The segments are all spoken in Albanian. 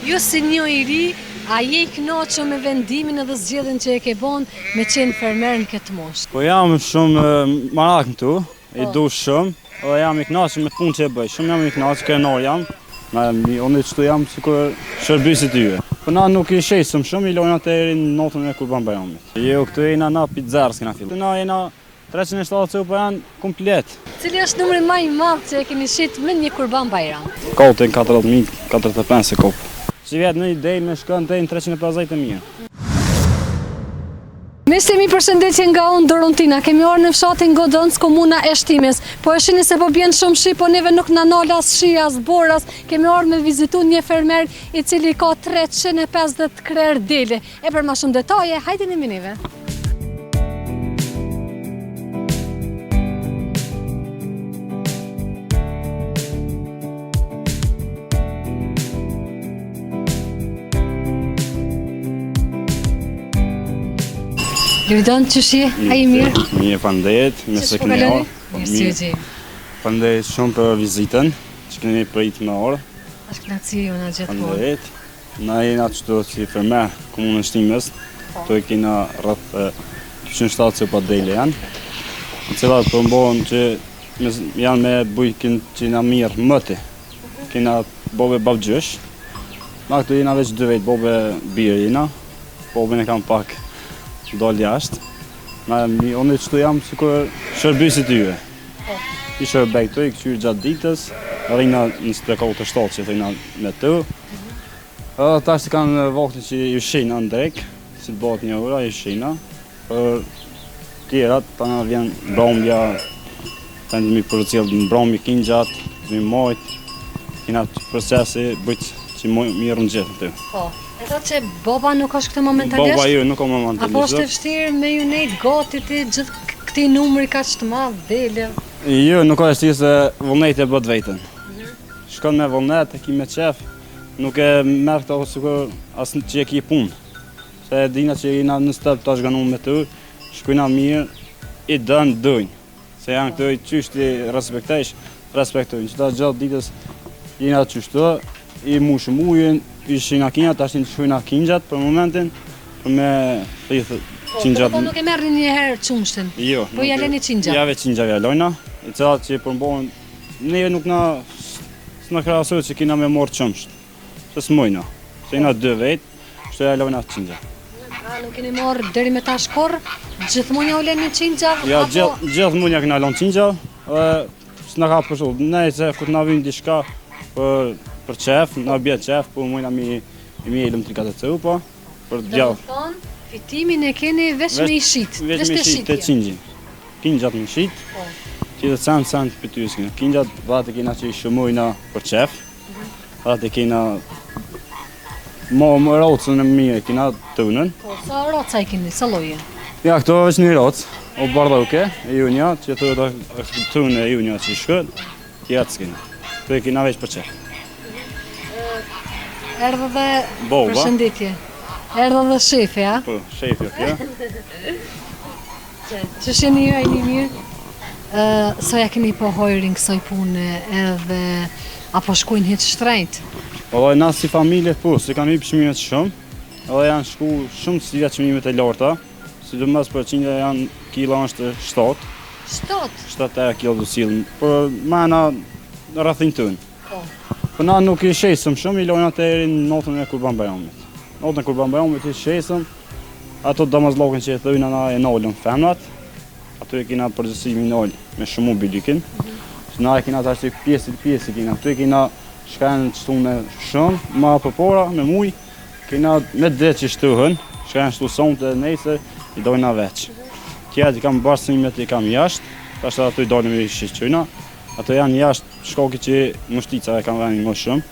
Ju si një i ri, a je i kënaqur me vendimin edhe zgjedhjen që e ke bon me qenë fermer në këtë moshë? Po jam shumë marak në tu, i du shumë, edhe jam i kënaqur me punë që e bëj, shumë jam i kënaqur, krenar jam. Na, unë qëtu jam sikur shërbyesi i tyre. Po na nuk i shesim shumë, i lojna deri në natën e Kurban Bajramit. Jo, këtu jena na pi zeros kena fillu. Na jena 370 copa janë komplet. Cili është numri ma i madh që e keni shit me një Kurban Bajram? Katër, 40.000, 45 e kop. Sivjet një dele me shkon deri në 350 mijë. Miqtë e mi përshëndetje nga unë Doruntina. Kemi ardhur në fshatin Godonc, komuna e Shtimes. Po e shihni se po bjen shumë shi, po neve nuk na nal as shi, as bora. Kemi ardhur me vizitu një fermer i cili ka 350 krerë dele. E për ma shumë detaje, hajdeni me neve. Liridon, qysh je? A je mirë? Mirë, faleminderit, mirë se po keni ardhur. Mirë se ju gjej. Faleminderit shumë për vizitën, që keni prit me ardhë. Është kënaqësi jona gjithmonë. Faleminderit. Na jena qëtu si fermer komunën e Shtimes, po. Këtu e kena rreth 270 copa dele janë, të cilat përmbohen që janë me bujkin që na mirë mëti. Kena babë babgjysh, na këtu jena veç dy vetë, babë bir jena, babën e kam pak dalë jashtë. Na, unë qëtu jam sikur shërbyesi i tyre. Po. I shërbej këtu, i këqyr gjatë ditës, rrina në strekot të shtatë që thojna me të. Edhe tash kanë vaktin që i shina në drekë, si të bëhet një ora, i shina. Për tjerat, ta na vjen mbrambja, të mi përcjell në mbrambje kingjat, mi majt, kina procesi bëjt që mirë në gjithë të. Po, e thot që baba nuk është këtu momentalisht? Baba jo, nuk ka momentalisht. Apo është e vështirë me ju nejt gati ti gjithë këtij numri kaq të madh dele? Jo, nuk ka vështirë se vullneti e bët vetën. Mhm. Shkon me vullnet, e ki me qef, nuk e merr këto sikur as që e ki punë. Se e dina që jena në step tash ganu me të, shkujna mirë, i dënë, dujnë. Se janë këto i qysh ti respektojsh, respektojnë. Që ta gjatë ditës jena qështu, i mushëm ujin, i shina kinja, tash i shujna kingjat për momentin, për me thithë po, qingjat. Po, nuk e merrni një herë qumshtin? Jo. Po ja leni qingjat? Ja veç qingjat ja lojna, i cilat që i përmbohen, neve nuk na, s'na krahasohet që kina me marrë qumsht. Se s'mujna, se jena dy vetë, kështu ja lojna qingja. A nuk keni marrë deri me tash kurrë, gjithmonë ja u leni qingja? Ja, apo... gjithmonë ja kena lënë qingja, dhe s'na ka përshtu, ne se kur na vyn diçka për, për qef, na bje qef, po mujna mi, i mi elëm 3-4 copa, për djallë. Do të thonë, fitimin e keni veç me i shit, veç me i shit të qingjin. Kingjat me shit, po. që dhe cent cent për ty s'kena. Kingjat vatë kena që i shumojna për qef, Atë e kena mo më racën e mirë, kena tunën. Po, sa raca i keni, sa lloje? Ja, këto veç një racë, o bardhoke, e junja, që thotë është tunë e junja që i shkët, tjerat s'kena. Këto e kena veç për qef. Erdhe dhe përshëndetje. Erdhe dhe shefi, a? Po, shefi, kjo. Qysh jeni ju, a jeni mirë? Sa ja keni pa hajrin kësaj pune edhe a po shkojnë hiç shtrejt? Po na si familje po, se kanë hypë çmimet shumë, edhe janë shku shumë si çmimet e larta, sidomos për qingja janë kilo është 7. 7? 7 euro kilo do sillën, por mana rrethin tonë. Po. Po na nuk i shesim shumë, i lojna deri në natën e Kurban Bajramit. Natën e Kurban Bajramit i shesim, Ato damazllakun që e thojna na e nalën femnat, ato e kena përgjithësi mi nalë me shumu bylykin. Mm -hmm. Na e kena tash pjesë pjesë kena, ato e kena shka janë shtune shumë, ma përpara me muj, kena me dhe që shtuhen, shka janë shtu sonte dhe nesër, i dojna veç. Tjerat i kam barsimet i kam jashtë, tash ato i dalim i shiqojna, ato janë jashtë shkaki që mushtica e kam venin më shumë,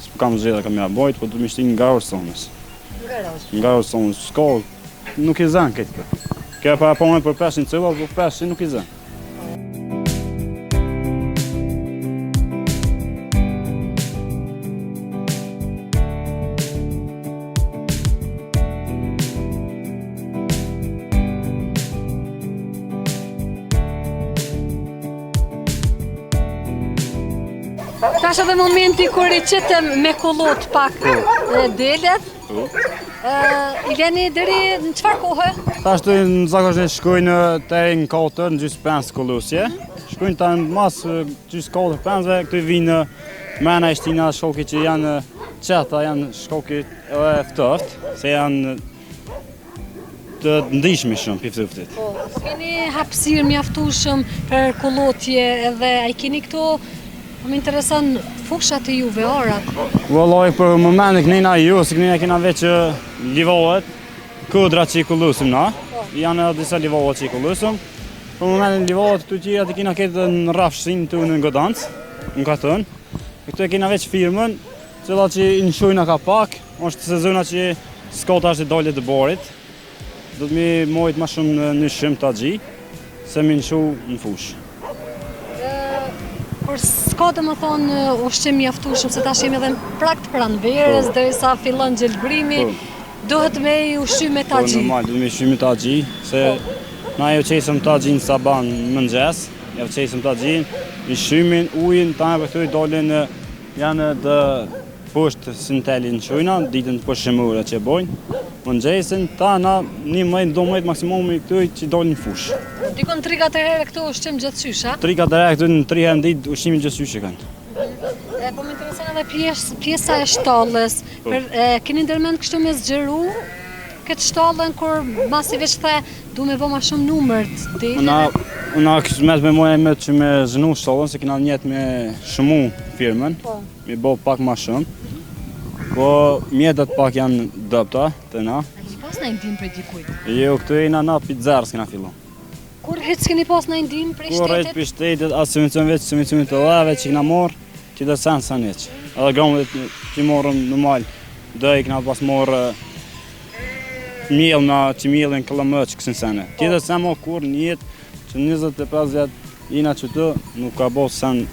s'po kam zgjedhje kam ja bojt, po du mi shti në garë sonës. Nga Orson, s'ka, nuk i zënë këtë kë. Kjo e para po për 500 copa, po 500 nuk i zënë. Tash edhe momenti kur i qitëm me kullot pak po. delet. Po. I leni deri në çfarë kohe? Tash të në zakonisht shkojnë deri në 4, në gjysë 5 kollusje. Shkojnë tanë mas gjysë 4, 5 dhe këtu vinë mrena i shtina shkoki që janë qeta, janë shkoki edhe ftoft, se janë të ndishme shumë pi ftoftit. Po, po keni hapësirë mjaftueshëm për kullotje edhe a i keni këto po më intereson fushat e juve arat. Vallai për momentin kënena jo, se kënena kena veç livadet, kodra që i kullosim na. Po. Janë edhe disa livade që i kullosim. Për momentin livadet këtu tjerat i kena këtë në rrafshin këtu në Godanc, në Katun. Këtu e kena veç firmën, Cila që i nëshojna ka pak, është sezona që s'ka tash të dalje të barit, do të mi mojt ma shumë në nëshim të agji, se mi nëshu në fushë. Por s'ka domethonë ushqim mjaftueshëm, se tash jemi edhe në prag të pranverës, po. derisa fillon gjelbrimi, po. duhet me i ushqy me ta po, gji. Po, normal, duhet me i ushqy me ta gji, se po. na ju qesëm ta gji në sabah në mëngjes, ja qesëm ta gji, i shymin, ujin, ta e për i dalin Janë të poshtë si në telin shujna, ditën të poshtë shemure që bojnë, mëngjesin, ta na një mëjtë, do mëjtë maksimumi këtu që dolin në fushë. Dikun 3-4 herë këtu ushqim gjithqysh, a? 3-4 herë këtu në 3 herë në ditë ushqimin gjithqysh e kanë. E, po më intereson edhe pjes, pjesa e shtallës. Po. Për, e, keni ndërmend kështu me zgjeru këtë shtallën kur masi veç the du me bo ma shumë numër të deleve? Na, na kismet me moja me që me zhnu shtallën, se kena njet me shumu firmën, po. me bo pak ma shumë. Po mjetet pak janë dobta te na. A keni pas naj ndihmë prej dikujt? Jo, këtu jena na pi zeros kena fillu. Kurrë hiç s'keni pas naj ndihmë prej shtetit? Kurrë hiç prej shtetit, as subvencion veç, subvencionit të dheve që kena marrë, që dhe sen sen hiç. Edhe grandet që morëm normal, dhe i kena pas marrë miell na që miellin këllëmë që kësin sene. Po. Tjetër sen mo kurrë një jetë që 25 vjet jena qëtu, nuk ka bo sen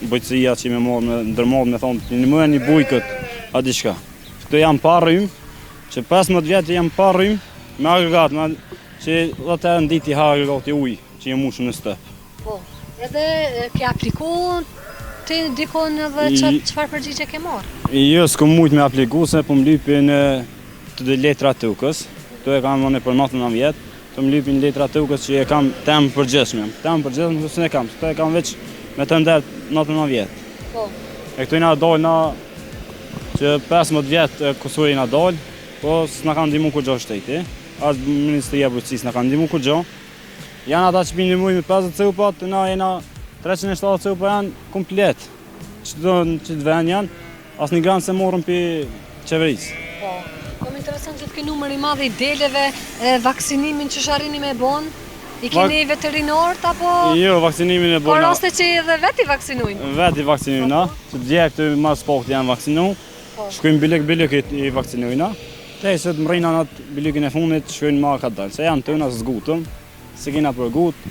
bujqësia që me marrë me ndërmarrë me thonë, të një një bujkët, a diçka. Këto janë pa rrymë, që 15 vjet janë pa rrymë, me agregat, me, që 10 herë në ditë i ha agregati ujë, që je mushë në step. Po, edhe ke apliku ti dikun edhe që, çfarë përgjigje ke marrë? Jo, s'kom mujtë me apliku, se po më lypin të dhe letra tokës, këto e kam unë për 99 vjet, të më lypin letra tokës që e kam temë përgjithshme. Temë përgjithshme, s'e kam, këto e kam veç me të nder 99 vjet. Po. E këto jena dalë na që 15 vjet e kusur jena dalë, po s'na kanë ndihmu kurgjo shteti, as Ministria e Bujqësisë s'na kanë ndihmu kurgjo. Janë ata që pi ndihmojnë me 50 copa, të na jena 370 copa janë komplet. Që në qëtë vend janë, asnjë grant s'e morëm pi qeverisë. Po, po më intereson gjithë ky numër i madh i deleve, e, vaksinimin që arrini me bon? I keni Vak... veterinorët apo? Jo, vaksinimin e bojna. Ka raste që edhe vetë i vaksinojnë? Vetë i vaksinojnë, po, po. që dje këtu mas pakti janë vaksinu. Po. Shkojmë bylyk bylyk i vaksinojna. Tej se të mrrina në atë bylykin e fundit, shkojnë ma kadalë, se janë tëna zgutëm, se kena për gut,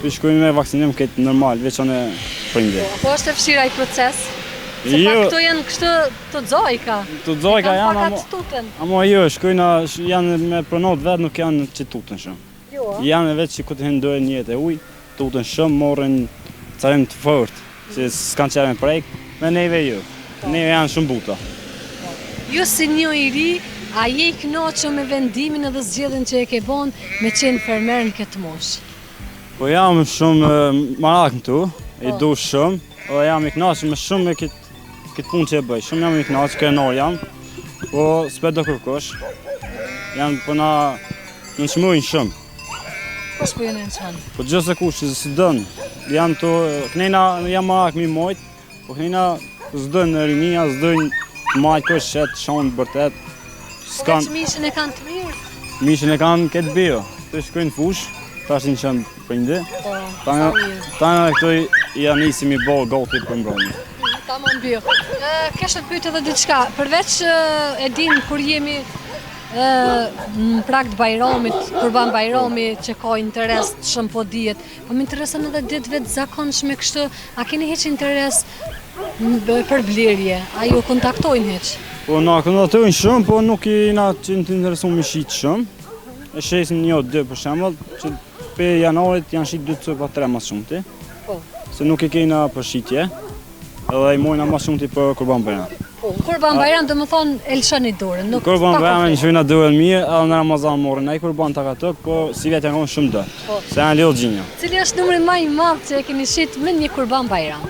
të shkojnë me vaksinim këtë normal, veç anë prindi. Po, po është e vështirë ai proces? Se jo, pak këto janë kështu të xojka. Të xojka janë, amo, amo jo, shkojnë, janë me pronot vetë, nuk janë që tutën shumë. Jo, Janë veç që ku të hinë dojnë jetë e ujë, tutën shumë, morrin carim të fort. Se s'kanë qef me prek, me neve jo. Po. Neve janë shumë buta. Po. Ju si një i ri, a je i kënaqur me vendimin edhe zgjedhjen që e ke bon me qenë fermer në këtë moshë? Po jam shumë marak në tu, i po. du shumë, dhe jam i kënaqur me shumë me këtë këtë punë që e bëj. Shumë jam i kënaqur, krenar jam. Po s'pe do kërkush. Janë po na nënçmojnë shumë. Kush po ju nënçmon? Po gjithsekush që s'don, janë të, knejna jam marak mi mojt, po knejna s'don rinia, s'don majt kush qet, shonë vërtet. Po veç mishin e kanë të mirë? Mishin e kanë këtë bio, të shkojnë fush, tash në qënë prindi. Po, sa mirë. Tana dhe këto ja nisi mi bo gati për mbrojnë. Tamam bio. Kesha të pyet edhe diçka, përveç e dim kur jemi në prag të Bajramit, Kurban Bajrami që ka interes të shumë po dihet, po më intereson edhe ditëve të zakonshme kështu, a keni hiç interes për blerje, a ju kontaktojnë hiç? Po na kontaktojnë shumë, po nuk jena që të interesu me shit shumë. E shesim një, dy për shembull, që pe janarit janë shit dy copa tre më shumë ti. Po. Se nuk e kena për shitje. Edhe i mojna ma shumti për Kurban Bajram. Po, Kurban Bajram do më thonë e lëshoni dorën, nuk Kurban Bajram e lëshojna dorën mirë, edhe në Ramazan morën ai kurban tak atok, po sivjet janë konë shumë dot, po. se janë lidhë gjinja. Cili është numri ma i madh që e keni shit me një Kurban Bajram?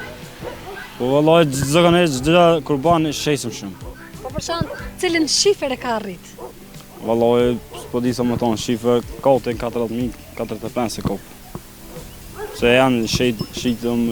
Po vallai zakonisht çdo kurban e shesim shumë. Po për shembull, cilin shifër e ka arrit? Vallai s'po di sa më thonë shifër, 40.000, 45 e kop. Se janë shit, shitëm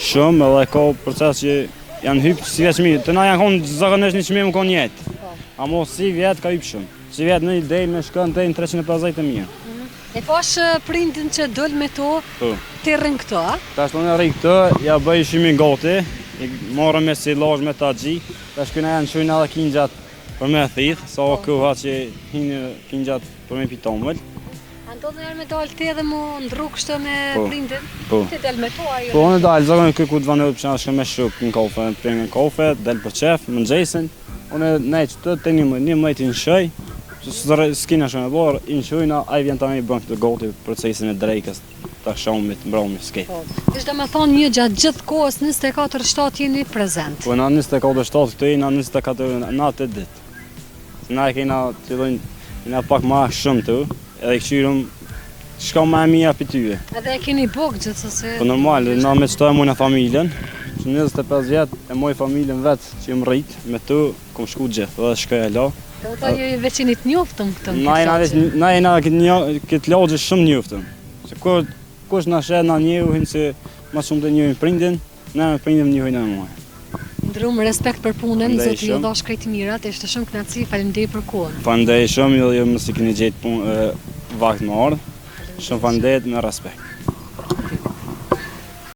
shumë edhe ka proces që janë hypë sivjet çmimi. Të na janë konë zakonisht një çmim konë njëjtë. Po. Amo sivjet ka hypë shumë. Sivjet një dele me shkën te në 350 e mirë. Mhm. E pash prindin që dul me to, po. ti rrin këto, a? Tash unë rri këto, ja bëj shimin gati, i marrëm me silazh me ta gji, tash këna janë shujnë edhe kingjat për me thith, sa po. koha që hinë kingjat për me pitomël. A ndodh ndonjëherë me dalë ti edhe mu ndrru kështu me po, prindin? Po. Ti del me to ajo? Po, unë dal, zakonisht kë ku të vanët që shkon me shok në kafe, për në kafe, del për qef, mëngjesin. Unë nej që të një më një më të nshoj, s'kina shumë e borë, i nshojna, ai vjen tani bën këtë gati procesin e drekës, të shamit, mbrëmjes, s'ke. Po. Veç do me thonë një gjatë gjithë kohës 24-7 jeni prezent. Po, na 24-7 këtu jena 24 natë e ditë. Na e kena të dhënë, jena pak ma shumë të, edhe i këqyrëm çka ma e mira për tyre. Edhe e keni bukë gjithsesi. Po normal, na me qëto e mujna familjen, që 25 vjet e moj familjen vetë që jam rrit, me të kom shku gjithë, dhe shkoj e la. Do të thotë ju veç jeni të njoftëm këtë në këtë lagje. Na jena këtë lagje shumë njoftëm. Se kur, kush na sheh na njohin se ma shumë të njohin prindin, Na me prindin njohin edhe mua. Ndrum, respekt për punën, Zoti ju dhashtë krejt të mirat, ishte shumë kënaqësi, faleminderit për kohën. Faleminderit shumë, ju ju mos i keni gjetë punë vakt me ardh. Shumë faleminderit me respekt.